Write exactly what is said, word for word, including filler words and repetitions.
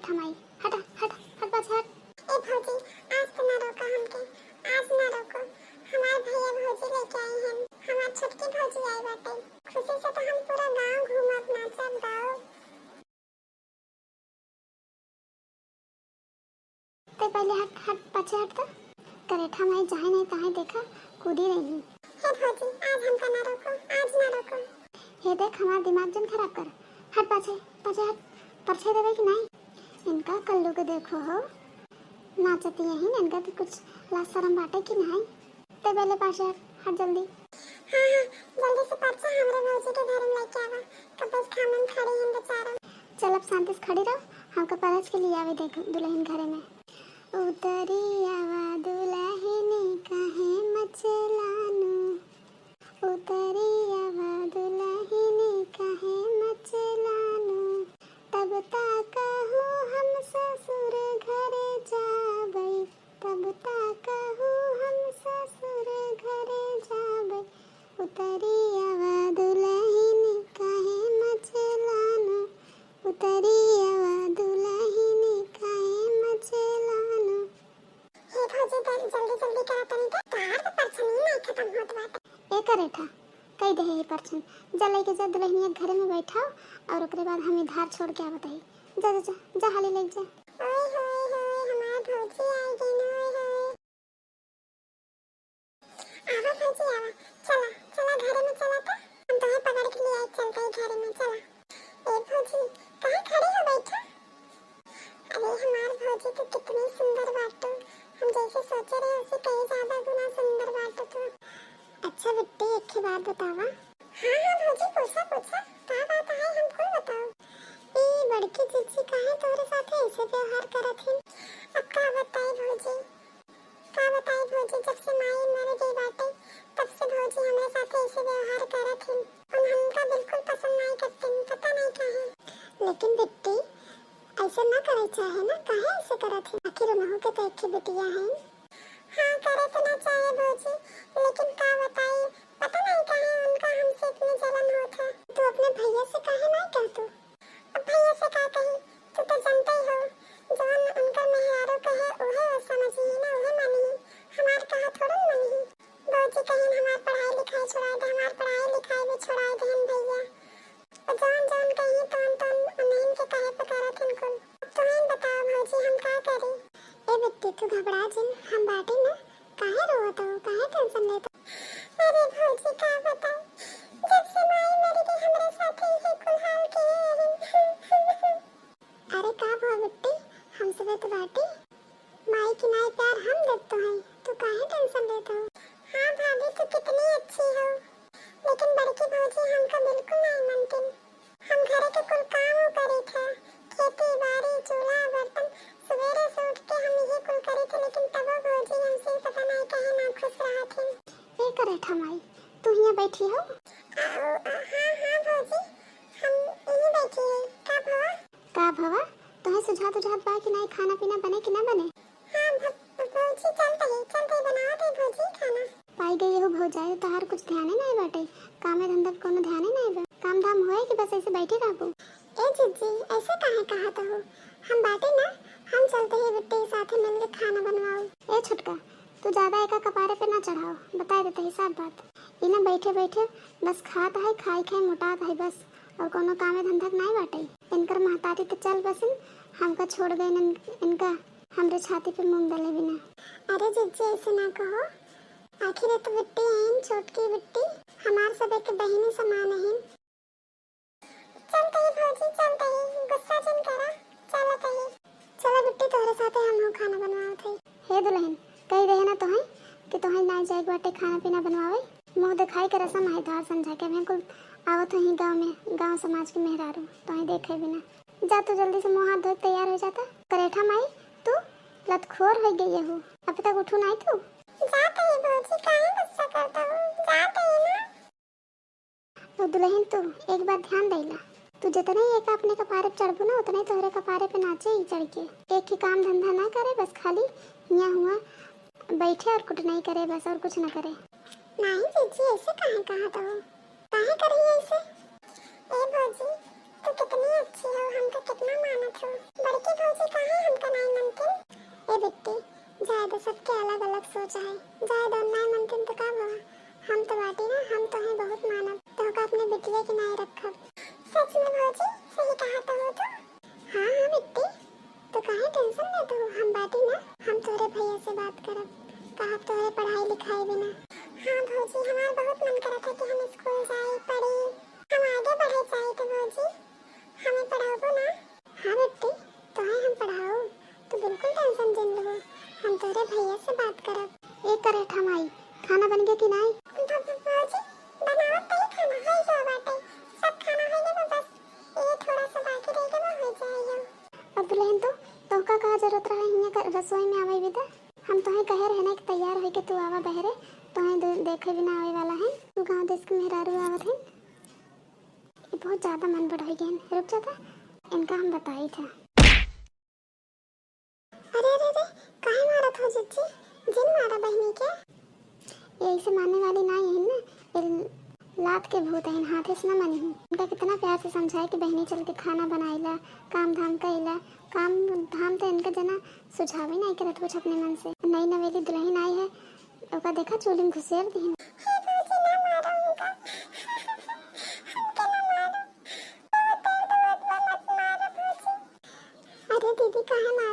थमाई, हटा, हट, हट पाछे हट। ए भौजी, आज तो ना रोका हमके, आज ना रोको। हमार भैया भौजी लेके आई हैं, हमार छोटकी भौजी आई बाटे। खुशी से तो हम पूरा गाँव घूमब, नाचब, गाओ। ते पहले हट, हट, पाछे हट तो। करेठा माई जहाँ नहीं तहाँ देखा, कूदी रही। हे भौजी, आज हमका ना रोको, आज ना रोको। हे देख, हमार दिमाग जन खराब कर। हट पाछे, पाछे हट, परछाई देवे कि नहीं? इनका कल्लू के देखो हो, नाचती यही, इनका तो कुछ लाज शरम बाटे कि नहीं? ते पहले पाछे हट, हट जल्दी। हाँ, हाँ, जल्दी से परछा हमरे भौजी के घर में लेके आवा, कब से खामन खड़ी हैं बेचारा। चल अब शांति से खड़ी रहो, हमका परछ के लिए आवे दे दुल्हन घरे में। उतरी आवा दुलहिनी काहे मचलानु, उतरी आवा दुलहिनी काहे मचलानु, तब ता कहू हम ससुर घरे जाबै, तब ता कहू हम ससुर घरे जाबै, उतरी आवा दुलहिनी काहे मचलानु, उतरी आवा दुलहिनी काहे मचलानु। हे भौजी, जल-, जल्दी जल्दी करा तनी तो, तार तो परछनी नहीं खत्म होत बाटे। ए करेठा, कई दे हे परछन, जा लेके जा दुलहिनिया घरे में बैठाओ और ओकरे बाद हमें धार छोड़ के आवत ही। जा, जा, जा, जा, हाली लेके जा। ओए होए होए, हमार भौजी आई गई, ओए होए। आवा भौजी आवा, चला, चला घरे में चला तो, हम तोहे पकड़ के लिए आए चलते ही घरे में, चला। ए भौजी, कहाँ खड़ी हो, बैठा। अरे हमार भौजी तो कितनी सुंदर बाटू, हम जैसे सोचे रहे उससे कई ज्यादा गुना सुंदर बाटू तू। अच्छा बिट्टी, एक ठे बात बतावा। हाँ, हाँ भौजी, पूछा, पूछा, का बात है, हम कुल बताओ। ई बड़की जीजी काहे तोहरे साथे ऐसे व्यवहार करत हिन? अब का बताई भौजी, का बताई भौजी, जब से माई मर गई बाटे, तब से भौजी हमरे साथे ऐसे व्यवहार करत हिन। हम हमका बिल्कुल पसंद नहीं करते, पता नहीं काहे। लेकिन बिट्टी, ऐसे ना करे चाहे ना, काहे ऐसे करत हिन? आखिर उनहु के तो एक ही बिटिया है। हाँ, करे तो ना चाहे भौजी, लेकिन का बताई, पता नहीं काहे उनका हमसे इतनी जलन होत है। तू अपने भैया से काहे नहीं कहतू? अब भैया से का कही, तू तो जानते ही हो, जवन उनकर मेहरारू कहे, उहे वो समझी ना, उहे मानी। हमार कहा थोड़ा ना मानी। भौजी कहिन, "हमार पढ़ाई लिखाई छोड़ाई दे, हमार पढ़ाई लिखाई भी छोड़ाई देहन भैया।" और जवन जवन कही, तवन तवन उन्हीं के कहे पे करत हन कुल। अब तुहीं बताओ भौजी, हम का करी? ए बिट्टी, तू घबरा जिन, हम बाटी ना, काहे रोवत हो? काहे टेंशन लेत हो? अरे भौजी, का बताई, जब से माई मर गई, हमरे साथे इहे कुल हाल किए हैं। अरे का भवा बिट्टी, हम सबे तो बाटी, माई की नाई प्यार हम देत तो हैं, तू काहे टेंशन लेत हो? हाँ भाभी, तू कितनी अच्छी हो, लेकिन बड़की भौजी हमका बिल्कुल नहीं मनतिन। हम घरे के कुल काम करी थे, खेती बाड़ी, चूल्हा बर्तन, सवेरे से उठ के हम यही कुल करी थे, लेकिन तबो भौजी हमसे पता नहीं काहे ना खुश रहत हैं। ए करेठा माई, तू हियाँ बैठी हो? आ, आ, हाँ, हाँ भौजी, हम यहीं बैठी हैं। का भवा? का भवा? तोहे सुझात उझात बा कि नहीं, खाना पीना बने कि ना बने? हाँ भ-, भौजी, चलते ही, चलते ही बनावत है भौजी खाना। पाई गई हो भौजाई, तोहार कुछ ध्याने नहीं बाटे, कामे धंधा पे कोनो ध्याने नहीं बा। काम धाम होए कि बस ऐसे बैठे रहबू? ए जीजी, ऐसे काहे कहत हो? हम बाटे ना, हम चलते ही बिट्टी के साथे मिलके खाना बनवाओ। ए छोटका, तू ज्यादा एका कपारे पे ना चढ़ाओ, बताए देते ही साफ बात। ई ना बैठे बैठे बस खात है, खाई खाई मोटात है बस, और कोनो कामे धंधा के नाई बाटे। इनकर महतारी तो चल बसिन, हमका छोड़ गए इनका हमरे छाती पे मूंग डले बिना। अरे जीजी, ऐसे ना कहो, आखिर ये तो बिट्टी हैं, छोटकी बिट्टी, हमार सब एक बहिनी समान हैं। चलते ही भौजी, चलते ही, गुस्सा जिन करा, चलते ही। चला बिट्टी, तोहरे साथे हम हो खाना बनवावत हई। हे दुल्हन, कही रहे ना तोहे कि तोहे ना जाए बाटे खाना पीना बनवावे। मुँह दिखाई के रसम है धार समझा के, अबे कुल आवत हो ही गाँव में, गाँव समाज के मेहरारू तोहे देखे बिना। जा तू जल्दी से मुँह हाथ धो के तैयार हो जाता। करेठा माई, तू लतखोर हो गई हो, अभी तक उठू नहीं तू। जाते ही भौजी, काहे गुस्सा करता हूँ, जाते ही ना। तो दुल्हन तू एक बात ध्यान दैला, तू जितने ही एक अपने कपारे पे चढ़बू ना, उतने ही तोहरे कपारे पे नाचे ही चढ़ के। एक ही काम धंधा ना करे, बस खाली हियाँ हुआ बैठे और कुटनाई करे बस, और कुछ ना करे। नहीं जीजी, ऐसे काहे कहा तो, काहे करी ऐसे? ए भौजी, तू कितनी अच्छी हो, हमका कितना मानत हो। बड़की भौजी चाहे जाए दो, नाय मनतिन तो का भवा, हम तो बाटी ना, हम तोहे बहुत मानब, तोहका अपने बिटिया के नाय रखब। सच में भौजी, सही कहा तो हो तो। हाँ हाँ बिट्टी, तो काहे टेंशन लेत हो, हम बाटी ना, हम तोहरे भैया से बात करब, कहब तोहरे पढ़ाई लिखाई बिना। हाँ भौजी, हमार बहुत मन करत है कि हम स्कूल जाई, पढ़ी, हम आगे बढ़े चाही तो भौजी, हमें पढ़ाबो ना? हाँ बिट्टी, तोहे हम पढ़ाओ, तू बिल्कुल टेंशन जिन लो, हम तोहरे भैया से बात करब। ए करेठा माई, खाना बन गया कि नाई? भ-, भ-, भौजी, बनावत तई खाना, है जो बाटे, सब खाना है ना, बस ये थोड़ा सा बाकी रह गया, हो जाएगा। अब दुल्हन तो, तोहका का जरूरत रहा हियाँ का रसोई में आवे बिदा? हम तोहे कहे रहे ना कि तैयार होके तू आवा बहरे, तोहे दे-, देखे बिना आवे वाला है। तू गाँव देश के मेहरारू आवत है। ये बहुत ज्यादा मन बढ़ गए हैं। रुक जाता, इनका हम बताई था। अरे, अरे, अरे, काहे मारत हो जिज्जी? जिन मारा बहिनी के। ये ऐसे मानने वाली ना यही ना, ये लात के भूत है, हाथे से ना मानी है। इनका कितना प्यार से समझाए कि बहिनी चल के खाना बनाइला, काम धाम कइला, काम धाम तो इनका जना सुझाव ही नहीं करत कुछ अपने मन से। नई नवेली दुल्हन आई है, ओका देखा चूल्ही में घुसेर दी। हे भौजी, ना मारो उनका। हमके ना मारो। बहुत दर्द होत बा, मत मारो भौजी। अरे दीदी, काहे मार